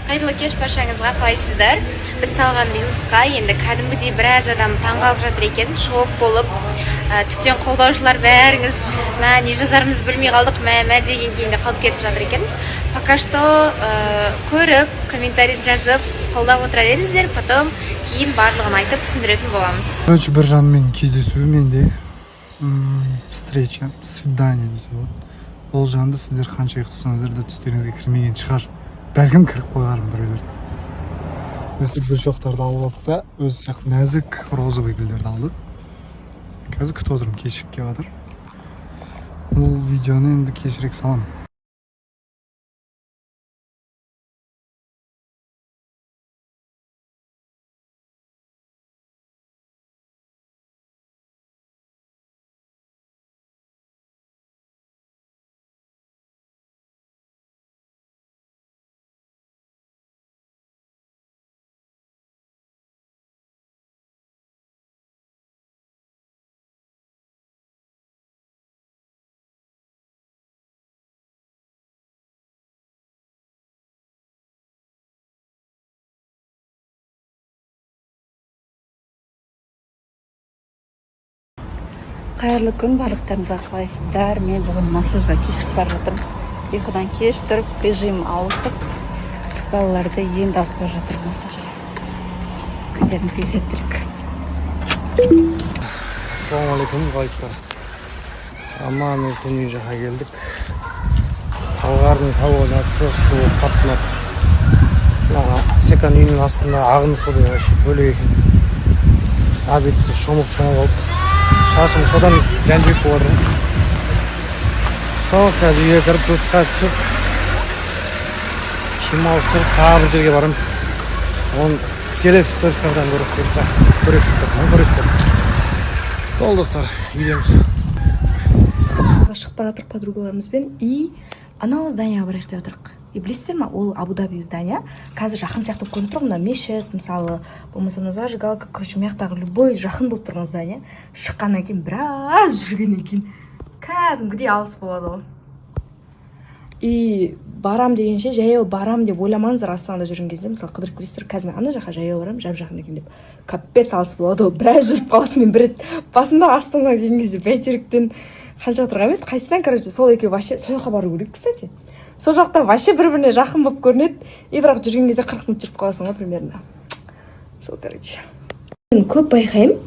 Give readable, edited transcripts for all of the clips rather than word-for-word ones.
Қайырлы кеш баршаңызға! Қалайсыздар? Біз салған рилсқа енді кәдімгідей біраз адам таңғалып жатыр екен, шок болып, тіптен қолдаушылар бәріңіз «Мә, не жазарымызды білмей қалдық, мә, мә» деген күйінде қалып кетіп жатыр екен. Пока что көріп, комментарий жазып, қолдап отыра беріңіздер, потом кейін барлығын айтып түсіндіретін боламыз. Короче, бір жанмен кездесу менде, встреча, свидание десе болады. Ол жанды сіздер қанша ұйықтасаңыздар да, түстеріңізге кірмеген шығар, бәлкім, кіріп қойғармын біреулердің. Өстіп гүл шоқтарды алып алдық та, өзі сияқты нәзік розовый гүлдерді алдық. Қазір күтіп отырмын, кешігіп келіп жатыр. Бұл видеоны енді кешірек саламын. Қайырлы күн барлықтарыңызға! Қалайсыздар? Мен бүгін массажға кешігіп бара жатырмын. Ұйқыдан кеш тұрып, режим ауысып, балаларды енді алып бара жатырмын массажға. Күндеріңізге сәттілік! Ассалаумағалейкум, қалайсыздар? Аман есен үй жаққа келдік. Талғардың погодасы, суы қатты ұнады. Мына Секан үйінің астында ағын су деген вообще бөлек екен. Обедте шомылып шомылып алып, шашым содан жан-жүйек болып жатыр ғой. Сол қазір үйге кіріп, душқа түсіп, киім ауыстырып, тағы бір жерге барамыз. Оны келесі стористардан көресіздер, көресіздер, көресіздер. Сол, достар, үйдеміз. Шығып бара жатырық подругаларымызбен и анау зданияға барайық деп жатырық. И білесіздер ма, ол Абу Даби здания қазір жақын сияқты болып көрініп тұр ғой. Мына мешіт, мысалы, болмаса мына зажигалка, короче, мына жақтағы любой жақын болып тұрған здание шыққаннан кейін, біраз жүргеннен кейін кәдімгідей алыс болады ғой. И барам дегенше, жаяу барам деп ойламаңыздар. Астанада жүрген кезде, мысалы, қыдырып келесіздер, қазір мен ана жаққа жаяу барамын, жап жақын екен деп, капец алыс болады ғой, біраз жүріп қаласың. Мен бір рет басында Астанаға келген кезде Бәйтеректен қанша тұрған еді, қайсыдан, короче, сол екеуі вообще, сол жаққа бару керек, кстати. Сол жақта вообще бір біріне жақын болып көрінеді и бірақ жүрген кезде 40 минут жүріп қаласың ғой примерно. Сол, короче, мен көп байқаймын,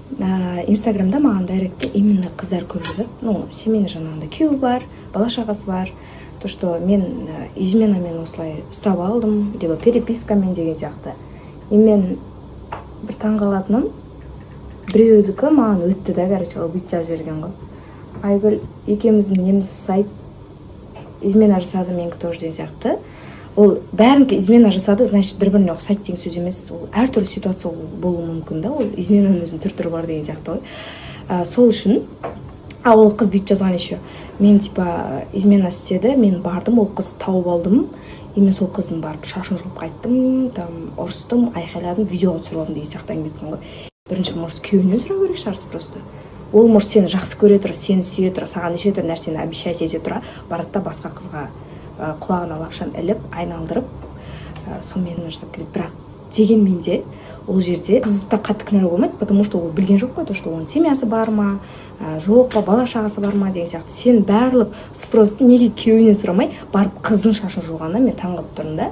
инстаграмда маған директте именно қыздар көп жазады, ну, семейный, жаңағындай күйеуі бар, бала шағасы бар, то что мен изменамен осылай ұстап алдым, либо перепискамен деген сияқты. И мен бір таңғалатыным, біреудікі маған өтті да, короче, ол бүйтіп жазып жіберген ғой: «Айгүл, екеуміздің неміз ұқсайды, измена жасады, менікі тоже» деген сияқты. Ол бәрінікі измена жасады, значит, бір біріне ұқсайды деген сөз емес. Ол әртүрлі ситуация болуы мүмкін да, ол изменаның өзінің түр түрі бар деген сияқты ғой. Сол үшін, а ол қыз бүйтіп жазған еще: мен типа измена істеді, мен бардым, ол қызды тауып алдым и мен сол қыздың барып шашын жұлып қайттым, там ұрыстым, айқайладым, видеоға түсіріп алдым деген сияқты әңгіме айтқан ғой. Бірінші, может, күйеуінен сұрау керек шығарсыз просто. Ол, может, сені жақсы көре тұра, сені сүйе тұра, саған неше түрлі нәрсені обещать ете тұра барады да, басқа қызға құлағына лапшаны іліп, айналдырып, сонымен жасап келеді. Бірақ дегенмен де ол жерде қызды да қатты кінәлауға болмайды, потому что ол білген жоқ қой, то что оның семьясы бар ма, жоқ па, бала шағасы бар ма деген сияқты. Сен барлық спросты неге күйеуінен сұрамай, барып қыздың шашын жұлғанына мен таңқалып тұрмын да.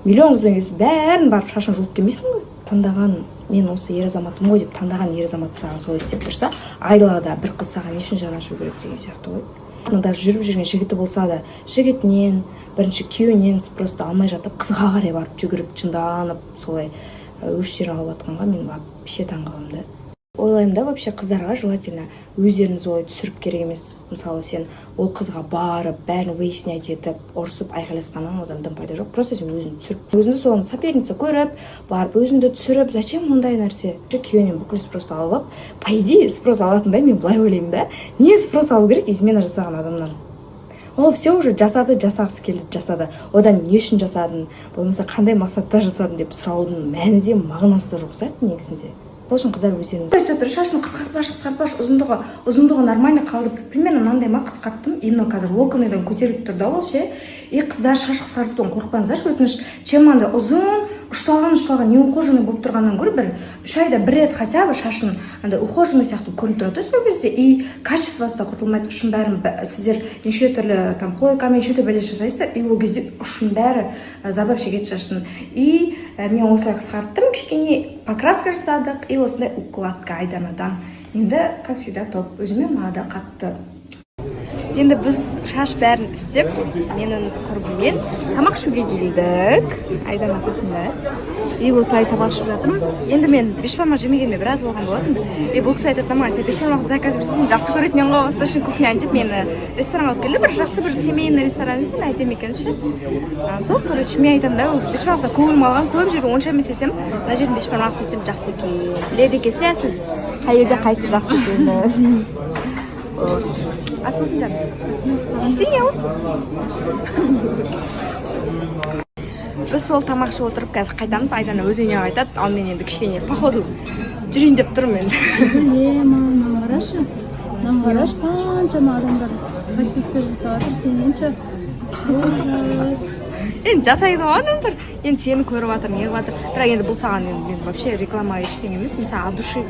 Миллион қызбен келсе, бәрін барып шашын жұлып келмейсің ғой. Таңдаған, мен осы ер азаматым ғой деп таңдаған ер азамат саған солай істеп тұрса, айдалада бір қыз саған не үшін жаны ашу керек деген сияқты ғой. Даже жүріп жүрген жігіті болса да, жігітінен бірінші, күйеуінен спросты алмай жатып, қызға қарай барып жүгіріп, жынданып, солай өштерін алып жатқанға мен вообще таңқаламын да. Ойлаймын да, вообще қыздарға желательно өздеріңіз олай түсіріп керек емес. Мысалы, сен ол қызға барып, бәрін выяснять етіп, ұрысып, айқайласқаннан одан дым пайда жоқ. Просто сен өзің түсіріп, өзіңді соны соперница көріп, барып өзіңді түсіріп, зачем ондай нәрсе? Күйеуінен бүкіл спрос алып алып, по идее, спрос алатындай, мен былай ойлаймын да, не спрос алу керек измена жасаған адамнан? Ол все уже жасады, жасағысы келді, жасады. Одан не үшін жасадың, болмаса қандай мақсатта жасадың деп сұраудың мәні де, мағынасы да жоқ сияқты негізінде. Сол үшін, қыздар, өздеріңіз айтып жатыр: «Шашын қысқартпашы, қысқартпашы». Ұзындығы нормально қалды, примерно мынандай ма, қысқарттым. Именно қазір локоныдан көтеріліп тұр да ол ше. И, қыздар, шаш қысқартудан қорықпаңыздаршы, өтініш. Чем андай ұзын, ұшталған ұшталған, неухоженный болып тұрғаннан гөрі, бір 3 айда бір рет хотя бы шашын андай ухоженный сияқты көрініп тұрады да сол кезде. И качествосы да құртылмайды, ұшын бәрін. Сіздер неше түрлі там плойкамен, неше түрлі бәле жасайсыздар, и ол кезде ұшын бәрі зардап шегеді шаштың. И мен осылай қысқарттым, кішкене покраска жасадық и осындай укладка Айданадан. Енді, как всегда, топ, өзіме ұнады қатты. Енді біз шаш бәрін істеп, менің құрбыммен тамақ ішуге келдік Айдана қасында. И осылай тамақ ішіп жатырмыз. Енді мен бешбармақ жемегеніме біраз болған болатын. И бұл кісі айтады да маған: «Сен бешбармақ заказ берсең, жақсы көретін едің ғой, восточный кухняны», — деп мені ресторанға алып келді. Бір жақсы, бір семейный ресторан екен, әдемі екен ше. Сол, короче, мен айтамын да, уже бешбармақтан көңілім қалған, көп жерге онша емес десем, мына жердің бешбармағы сөйтсем жақсы екен. Біледі екенсіз сіз қай жерде қайсы жақсы екенін. Вот. Ас болсын, жаным, жесең, не болсын. Біз сол тамақ ішіп отырып қазір қайтамыз. Айдана өз үйіне қайтады, ал мен енді кішкене походу жүрейін деп тұрмын енді. Е, маған, мынаны қарашы, мынаны қарашы, қаншама адамдар подписка жасап жатыр сенен ше, ужас. Енді жасайды ғой адамдар, енді сені көріп жатыр, не қылып жатыр. Бірақ енді бұл саған енді мен вообще реклама, ештеңе емес. Мен саған от души,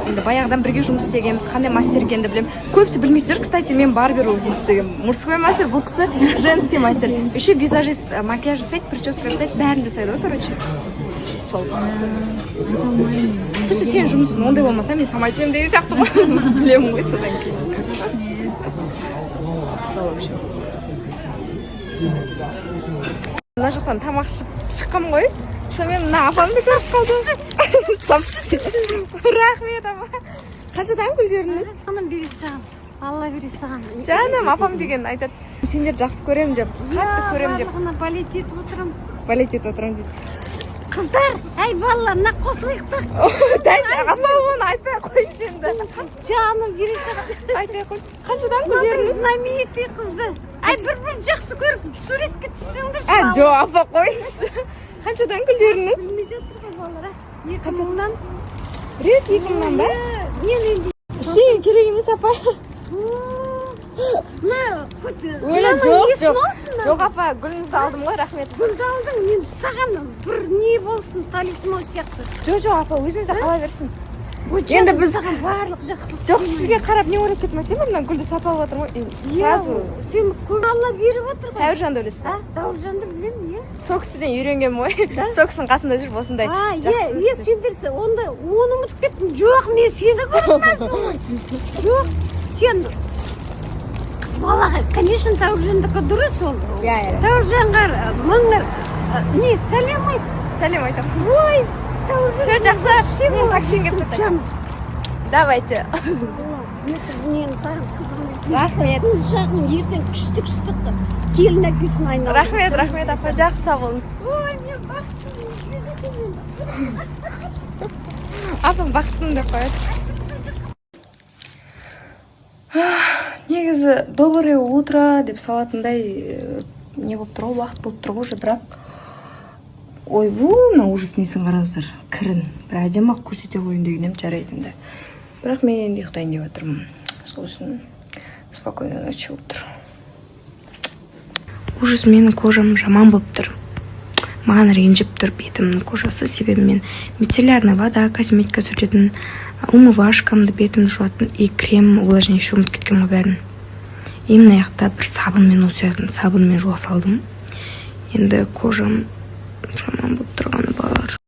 енді баяғыдан бірге жұмыс істегенбіз, қандай мастер екенін білемін. Көбісі білмейтін шығар, кстати, мен барбер болып жұмыс істегенмін. Мужской мастер, бұл кісі женский мастер, еще визажист, макияж жасайды, прическа жасайды, бәрін жасайды ғой, короче. Сол просто сенің жұмысың ондай болмаса, мен салмайтын едім деген сияқты ғой, білемін ғой. Содан кейін сол, в общем, мына жақтан тамақ ішіп шыққанмын ғой, сонымен мына апамды көріп қалдым. Рахмет, апа. Қаншадан гүлдеріңіз? Жаным, бере саған, Алла бере саған. Жаным, апам деген айтады, сендерді жақсы көремін деп, қатты көремін деп. Барлығына болеть етіп отырамын. Болеть етіп отырамын дейді. Қыздар, әй, балалар, мына қосылайық та. Дәй, апа, оны айтпай ақ қойыңыз енді. Жаным, бере саған. Айтпай ақ қойыңыз. Қаншадан Мынадай гүлдеріңіз? Знаменитый қызды, әй, бір бір жақсы көріп, суретке түссеңдерші. А, жоқ, апа, қойыңызшы. Қаншадан гүлдеріңіз? Білмей жатыр ғой балалар, а, 2000-нан. Біреу 2000-нан ба? Мен енді Ештеңе керек емес, апа. Мына хоть Өлі, жоқ, жоқ, жоқ, апа, гүліңізді алдым ғой, рахмет. Гүлді алдың, мен саған бір не болсын, талисман сияқты. Жоқ, апа, өзіңізде қала берсін. Ой, Енді жаным, біз- саған барлық жақсылық. Жоқ, сізге қарап не ойлап кеттім айтайын ба? Мына гүлді сатып алып жатырмын ғой и сразу. Сен көп Алла беріп отыр ғой. Тәуіржанды білесіз ба? А, Тәуіржанды білемін, иә. Сол кісіден үйренгенмін ғой, сол кісінің қасында жүріп осындай А, иә. жақсы. Иә, сендер онда оны ұмытып кеттім. Жоқ, мен сені көрмейсің ғой. Жоқ, сен қыз балаға, конечно, Тәуіржандікі дұрыс ол. Иә, иә. Тәуіржанға мың не сәлем айт. Сәлем айтамын. Ой, Тәуіржан. Все, жақсы, мен таксиге келіп кетемін. Жан. Давайте. Мен саған қызығым берсін. Рахмет. Құлыншағың ертең күшті күшті келін әкесіне айналады. Рахмет, рахмет, апа, жақсы, сау болыңыз. Ой, мен бақыттымын. Апам бақыттымын деп қояды. Негізі «доброе утро» деп салатындай не болып тұр ғой, уақыт болып тұр ғой уже. Бірақ ойбу, мына ужас, несін қараңыздар, кірін. Бір әдемі ақ көрсете қояйын деген едім. Жарайды енді, бірақ мен енді ұйықтайын деп жатырмын, сол үшін спокойной ночи болып тұр. Ужас, менің кожам жаман болып тұр, маған ренжіп тұр бетімнің кожасы, себебі мен мицеллярная вода, косметика сүртетін, умывашкамды, бетімді жуатын и крем увлажняющий ұмытып кеткенмін ғой бәрін. И мына жақта бір сабынмен, осы сабынмен жуа салдым, енді кожам жаман.